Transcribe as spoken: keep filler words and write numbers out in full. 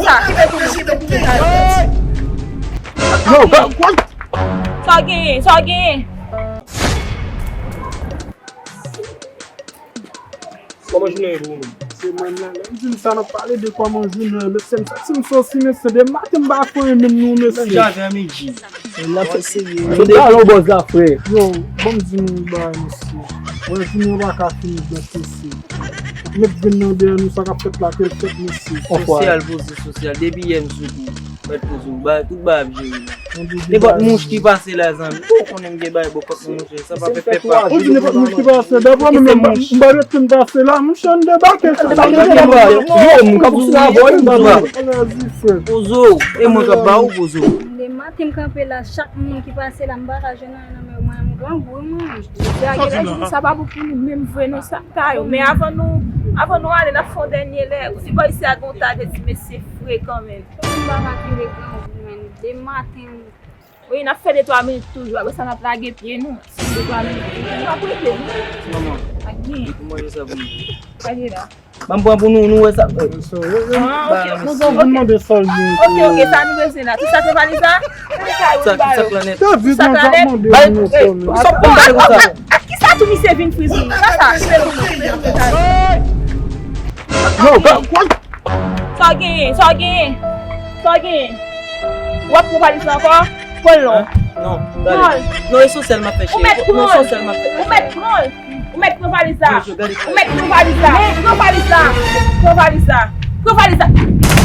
Sa, ki fè tou moun ki tou moun. Yo, ba, kwa? Sa w genyen, sa w genyen. Kòman jounen ye pou ou menm? Se mwen menm. Lè m di m sa, n ap pale de kòman jounen ye, mesye, m santi m sòsi, mesye. De maten m pa fè anyen menm non, mesye. Menm jan avè midi. L ap fè serye. Se talon bòz la, frè. Yo, ban m di nou yon bagay, mesye. Wè, jounen an pa ka fini byen, mesye. Met grenn nan dèyè nou, sa k ap fèt la, ke l fèt, mesye. Sosyal, poze sosyal. Depi yè m sou kou. Mèt poze w. Ba, tout bagay ap jere. Nenpòt mouch ki pase la, zanmi. Ou konnen m gen bagay bò kòt mwen, monchè. Sa pa fè, fè pa. Ou di nenpòt mouch ki pase. Dapre mwen menm, m pa, m pa rete m pase la. Monchè, n debake, sa. Yo, m ka pouse la, boy, m ka. Poze w. E mwen k ap ba ou poze w. Demen maten m kanpe la, chak moun ki pase la, m pa ka jwenn anyen nan men yo, mwen, m grangou, wi, mwen. Jodi a, gen lè, jodi sa pa bon pou nou menm vre, non, sa m ta yo. Men avan nou, avan nou ale, n ap fè yon dènye lè. Ou di bò isi a gen yon ta de ti mesye fre kanmenm. M pa ka kenbe grangou, menn. Demen maten, wi, n ap fè de twa minit toujou. Apre sa, n ap lage pye nou. De twa minit toujou. Nou ap rete, non? Manman, ak gen. Ou manje sa pou mwen. Gade la. Ban m pran pou nou, nou wè sa. Ah, ok. Mwen mande sa l gen. Ok, ok, sa nou bezwen la. Tout sa k nan valiz la? Sa, tout sa k lan nèt. Sa di sa k lan nèt. Bay, sa pou m pale konsa. Ak kisa tou misye vin friz nou? Sa, sa, se pou nou. Yo, ba, kwa? Sa w genyen, sa w genyen, sa w genyen. W ap pran valiz la ankò? Pran l non. Non, gade. Non, e sosyal m ap fè, cheri. Ou mèt pran l. Non, sosyal m ap fè. Ou mèt pran l. Ou mèt pran valiz la. Ou mèt pran valiz la. Pran valiz la. Pran valiz la. Pran valiz la.